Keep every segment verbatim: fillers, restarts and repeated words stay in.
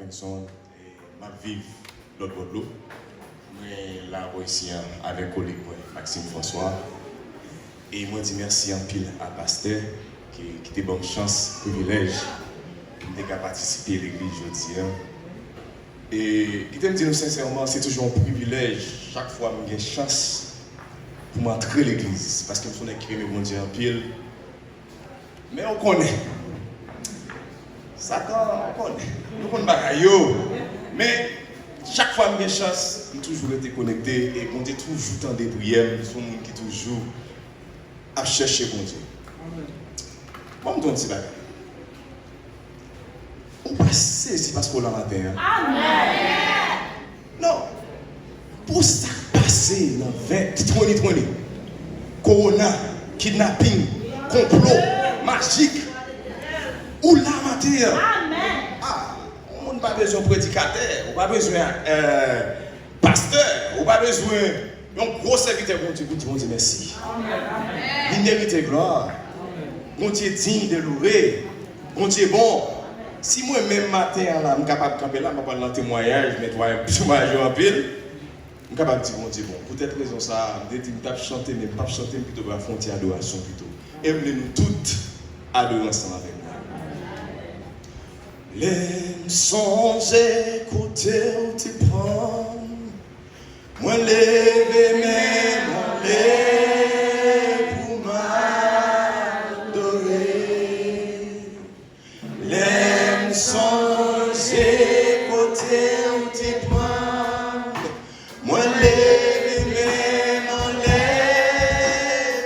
Robinson, e m ap viv lòt bò dlo. Mwen la ankò isi a avèk koleg mwen, Maxime François. E mwen di mèsi anpil a pastè ki, ki te ban m chans, privilèj pou m te ka patisipe legliz jodi a. E kite m di nou sensèman, se toujou yon privilèj chak fwa m gen chans pou m antre legliz, paske m se yon nèg ki renmen Bondye anpil. Men ou konnen, Satan, ou konnen, nou konn bagay yo. Men chak fwa m gen chans, m toujou rete konekte e Bondye toujou tande priyè m. M se yon moun ki toujou ap chèche Bondye. Bon, m di yon ti bagay. Ou pa sezi paske w la maten an. Non. Pou sa k pase nan ven, twenty twenty, kowona, kidnaping, konplo, majik, ou la maten an. Ah, yon moun pa bezwen predikatè, ou pa bezwen, euh, pastè, ou pa bezwen yon gwo sèvitè Bondye pou di Bondye mèsi. Li merite glwa. Bondye diy de louwe. Bondye bon. Si mwen menm maten an la, m kapab kanpe la, m ap pran nan temwayaj, netwayaj, temwayaj yo anpil, m kapab di Bondye bon. Poutèt rezon sa a, m te di m t ap chante, men m p ap chante, m pito ba fè yon ti adorasyon pito. E m vle nou tout adore ansanm avèk mwen. Lè m sonje kote w te pran m, mwen leve men m anlè pou m adore. Lè m sonje kote w te pran m, mwen leve men m anlè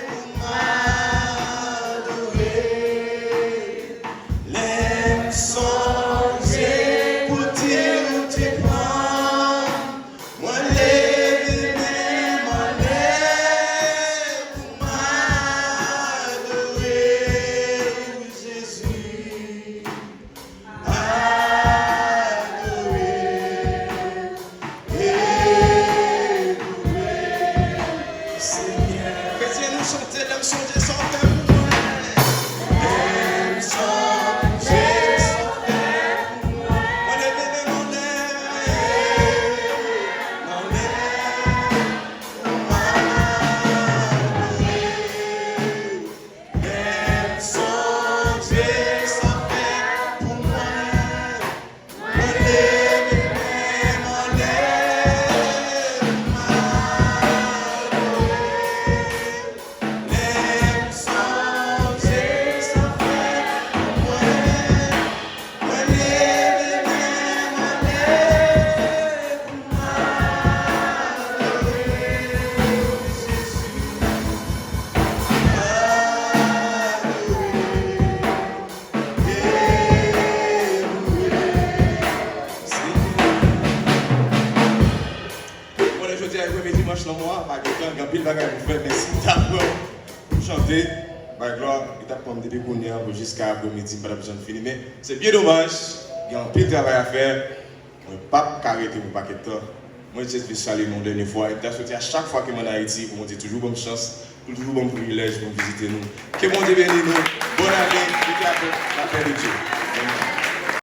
pou m adore. Lè m sonje kote w te pran m, mwen leve men m anlè pou m adore w, Jezi. Adore e louwe Senyè. Kretyen, nou chante, lè m sonje sa w fè pou mwen. Lè m sonje sa w fè pou mwen. Mwen leve men m anlè, anlè, pou m adore. Lè m sonje sa w fè pou mwen, mwen leve men m anlè pou m adore. Lè m sonje sa w fè pou mwen, mwen leve men m anlè pou m adore w, Jezi. Adore e louwe Senyè. Bon, jodi a, premye dimanch nan mwa a, pa gen tan, gen anpil bagay pou fè, men si m ta pran pou chante, bay glwa, li t ap pran m depi kounye a pou jiska apremidi, m pa t ap janm fini, men se byen domaj, gen anpil travay a fè, mwen p ap ka rete pou pakèt tan. Mwen jis vle salye nou yon dènye fwa, e m ta swete a chak fwa ke m ann Ayiti, pou Bondye toujou ban m chans, pou l toujou ban m privilèj pou m vizite nou. Ke Bondye beni nou, bòn ane, e ke la paix de Dieu. Amen.